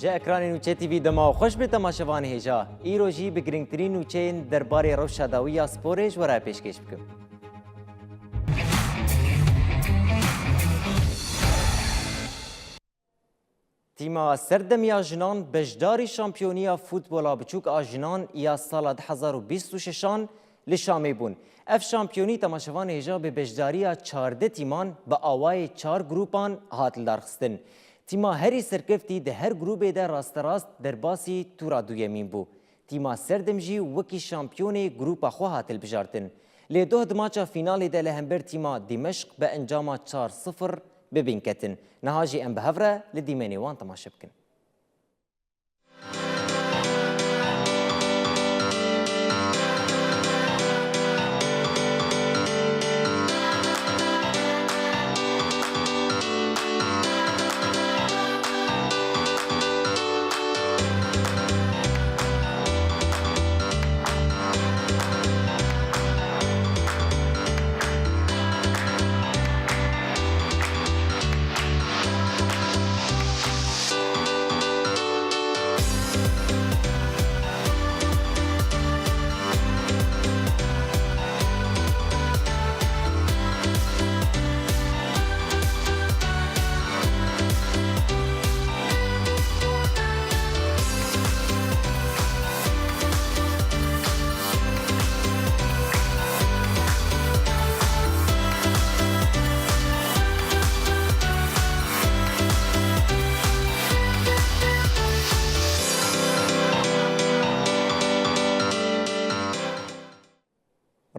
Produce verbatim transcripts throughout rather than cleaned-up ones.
Ji ekranê Nûçe T V dema xweş bi temaşevanê hêja. Îro jî bi girîngtirîn nûçeyên derbarê rewşa dawî ya sporê ji we re pêşkêş bikim. Tîma serdem ya jinan beşdarî şampiyoniya futbola biçûk a jinan ya sala du hezar û bîst û şeşan li Şamê bûn. Ev şampiyonî temaşevanê hêja bi beşdariya çardeh tîman bi awayê çar grûpan hat lidarxistin. Tîma herî serkeftî di her grûbê de rasterast derbasî tûra duyemîn bû. Tîma serdem jî wekî şampiyonê grûpa xwe hat hilbijartin. Lê doh di maça fînalê de li hember tîma Dîmeşq bi encama çar sifir bi bîn ketin. Niha jî em bi hev re li dîmenê wan temaşe bikin.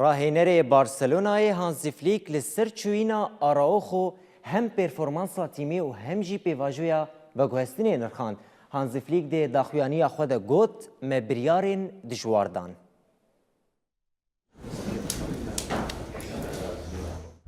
Rahênerê Barcelonayê Hansi Flick li ser çûyîna Araujo hem performansa tîmê û hem jî pêvajoya veguhestinê nirxand. Hansi Flick di daxuyaniya xwe de got, me biryarên dijwar dan.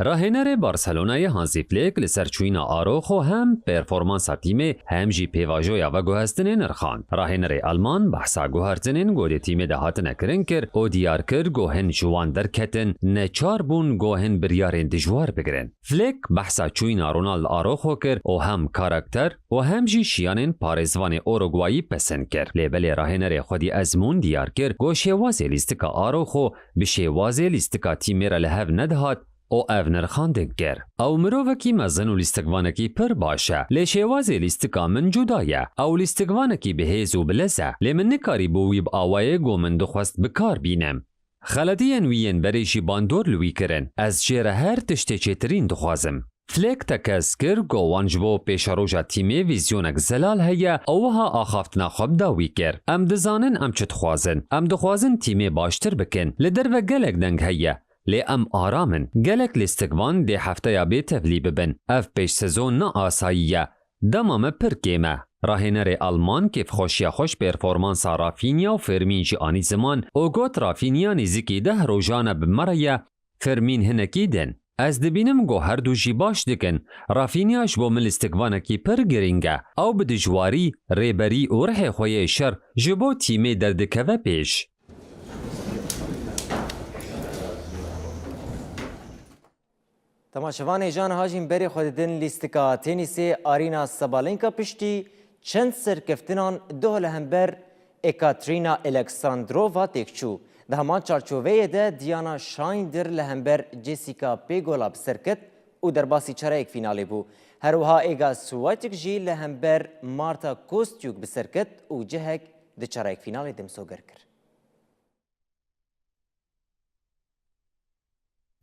Rahênerê Barcelonayê Hansi Flick li ser çûyîna Araujo hem performansa tîmê hem jî pêvajoya veguhestinê nirxand. Rahênerê Alman behsa guhertinên ku di tîmê de hatine kirin kir û diyar kir ku hin ji wan derketin, neçar bûn ku hin biryarên dijwar bigirin. Flick behsa çûyîna Ronald Araujo kir û hem karakter û hem jî şiyanên parêzvanê Uruguayî pesind kir. Lê belê rahênerê xwedî ezmûn diyar kir ku şêwazê lîstika Araujo bi şêwazê lîstika tîmê re li hev nedihat û ev nirxandin kir. Ew mirovekî mezin û lîstikvanekî pir baş e, lê şêwazê lîstika min cuda ye. Ew lîstikvanekî bi hêz û bi lez e, lê min nikarîbû wî bi awayê ku min dixwest bi kar bînim. Xeletiyên wî yên berê jî bandor li wî kirin. Ez jê re her tiştê çêtirîn dixwazim. Flick tekez kir ku wan ji bo pêşeroja tîmê vîzyonek zelal heye û wiha axaftina xwe bi dawî kir, Em dizanin em çi dixwazin. Em dixwazin tîmê baştir bikin. Li derve gelek deng heye. Lê em aram in. Gelek lîstikvan dê hefteya bê tevlî bibin. Ev pêş sezon ne asayî ye. Dema me pir kêm e. Rahênerê Alman kêfxweşiya xwe ji performansa Rafinha û Fermîn jî anî ziman û got, Rafinha nêzîkî deh rojan e bi me re ye, Fermîn hinekî din. Ez dibînim ku her du jî baş dikin. Rafinha ji bo min lîstikvanekî pir girîng e. Ew bi dijwarî, rêberî û rihê xwe yê şer ji bo tîmê derdikeve pêş. Temaşevanê, hêja niha jî berê xwe didin lîstika tenîsê. Arina Sabalenka piştî çend serkeftinan doh li hember Ekaterina Alexandrova têk çû. Di heman çarçoveyê de Diana Schneider li hember Jessica Pegula bi ser ket û derbasî çareyek fînalê bû. Her wiha Iga Swiatek jî li hember Marta Kostyuk bi ser ket û cihek di çareyek fînalê de misoger kir.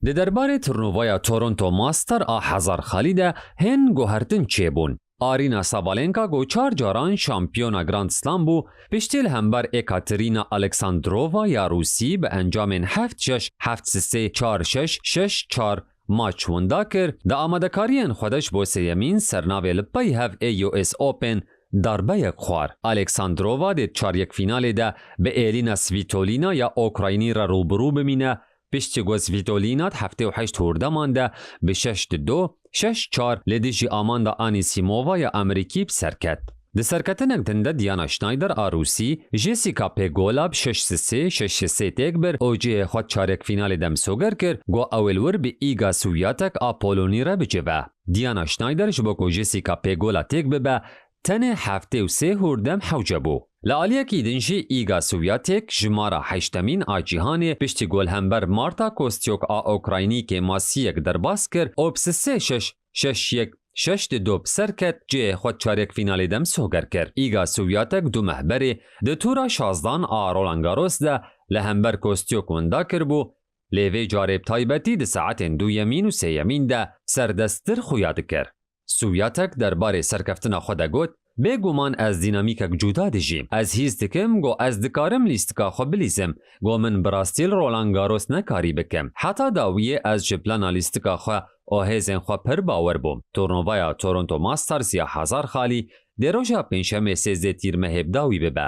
Di derbarê turnuvaya Toronto Master a hezar xalî de hin guhertin çêbûn. Arina Sabalenka ku çar caran şampiyona Grand Slam bû, piştî li hember Ekaterina Alexandrova ya Rûsî bi encamên heft şeş, heft sisê, çar şeş, şeş çar maç winda kir, di amadekariyên xwe de ji bo sêyemîn sernavê li pey hev A U S Open darbeyek xwar. Alexandrova dê di çaryek fînalê de bi Elina Svitolina ya Ukraynî re rûbirû bimîne, piştî ku Svitolina di heftê û heşt hûrdeman de bi şeş di do, şeş çar li dijî Amanda Anisimova ya Amerîkî bi ser ket. Di serketinek din de Diana Schneider a Rûsî, Jessica Pegula bi şeş sisê, şeş sisê têk bir û cihê xwe di çarek fînalê de misoger kir, ku ew ê li wir bi Iga Swiatek a Polonî re bicive. Diana Schneider ji bo ku Jessica Pegula têk bibe, tenê heftê û sê hûr dem hewce bû. Li aliyekî din jî Îga Sovyetek jimara heştemîn a cîhanê piştî ku li hember Marta Kostyok a Ukraynî kêmasiyek derbas kir û bi sisê şeş şeş yek şeş di do bi ser ket, cihê xwe çarek fînalê dem soger kir. Îga Sovyetek du meh berê di tura şazdan a Roland Garros de li hember Kostyok winda kiribû, lê vê carê bi taybetî di saetên duyemîn û sêyemîn de serdesttir xuya dikir. Sovyetek derbarê serkeftina xwe de got, bêguman ez dînamîkek cuda dijîm. Ez hîs dikim ku ez dikarim lîstika xwe bilîzim, ku min bi rastî li Roland Garros nekarî bikim. Heta dawiyê ez ji plana lîstika xwe û hêzên xwe pir bawer bûm. Turnuvaya Toronto Masters ya hezar xalî dê roja Pêncşemê sêzdeh Tîrmehê bi dawî bibe.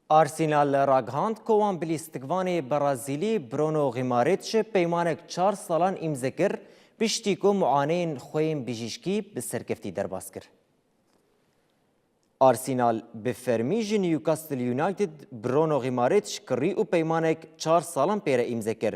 Arsenal ragihand ku wan bi lîstikvanê Brazîlî Bruno Guimarães peymanek çar salan îmze kir, piştî ku muaneyên xwe yên bijîşkî bi serkeftî derbas kir. Arsenal bi fermî ji Newcastle United Bruno Guimarães kirî û peymanek çar salan pê re îmze kir.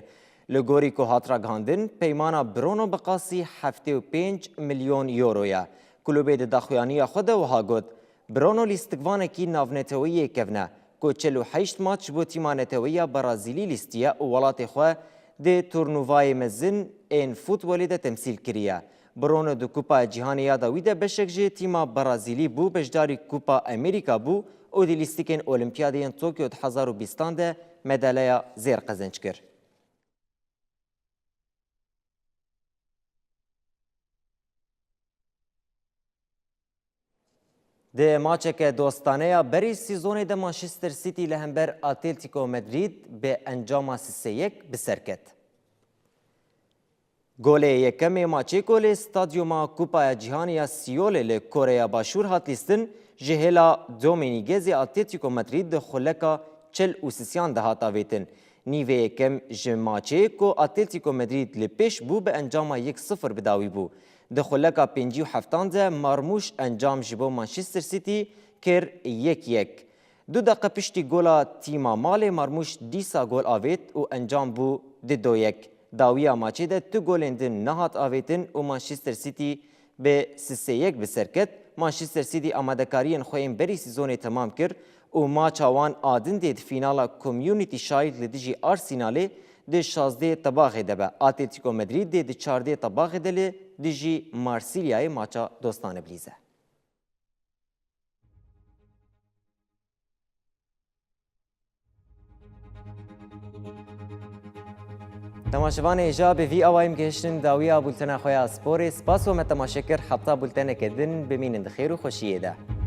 Li gorî ku hat ragihandin, peymana Bruno bi qasî heftê û pênc milyon euro ye. Klubê di daxuyaniya xwe de wiha got, Bruno lîstikvanekî navneteweyî yê kevn e, ku çil û heşt maç ji bo tîma neteweyî ya Brazîlî lîstiye û welatê xwe di turnuvayê mezin ên futbolê de temsîl kiriye. Bruno di Kupa Cîhanê ya dawî de beşek ji tîma Brazîlî bû, beşdarî Kupa Amerîka bû û di lîstikên Olimpiyadê yên Tokyo du hezar û bîstan de medalyeya zêr qezenc kir. Di maçeke dostane ya berî sîzonê de Manchester City li hember Atletico Madrid bi encama sisê yek bi ser ket. Golê yekemê maçê ku li stadyuma Kupaya Cîhanê ya Sîolê li Koreya Başûr hat lîstin, ji hêla Dominguezê Atletico Madrid di xuleka çil û sisiyan de hat avêtin. Nîvê yekem ji maçê ku Atletico Madrid li pêş bû bi encama yek sifir bi dawî bû. Di xuleka pêncî û heftan de Marmûş encam ji bo Manchester City kir yek yek. Du deqe piştî gola tîma malê Marmûş dîsa gol avêt û encam bû di do yek. Dawiya maçê de tu golên din nehat avêtin û Manchester City bi sisê yek bi ser ket. Manchester City amadekariyên xwe yên berî sîzonê temam kir û maça wan a din dê di fînala Community Shield li dijî Arsenalê di şazdeh tebaxê de be. Atletico Madrid dê di çardeh tebaxê de li dijî Marsilyayê maça dostane bilîze. Temaşevanê hêja, bi vî awayî em gihiştin dawiya bultena xwe ya sporê. Spas we me temaşe kir. Heta bulteneke din bimînin di xêr û xweşiyê de.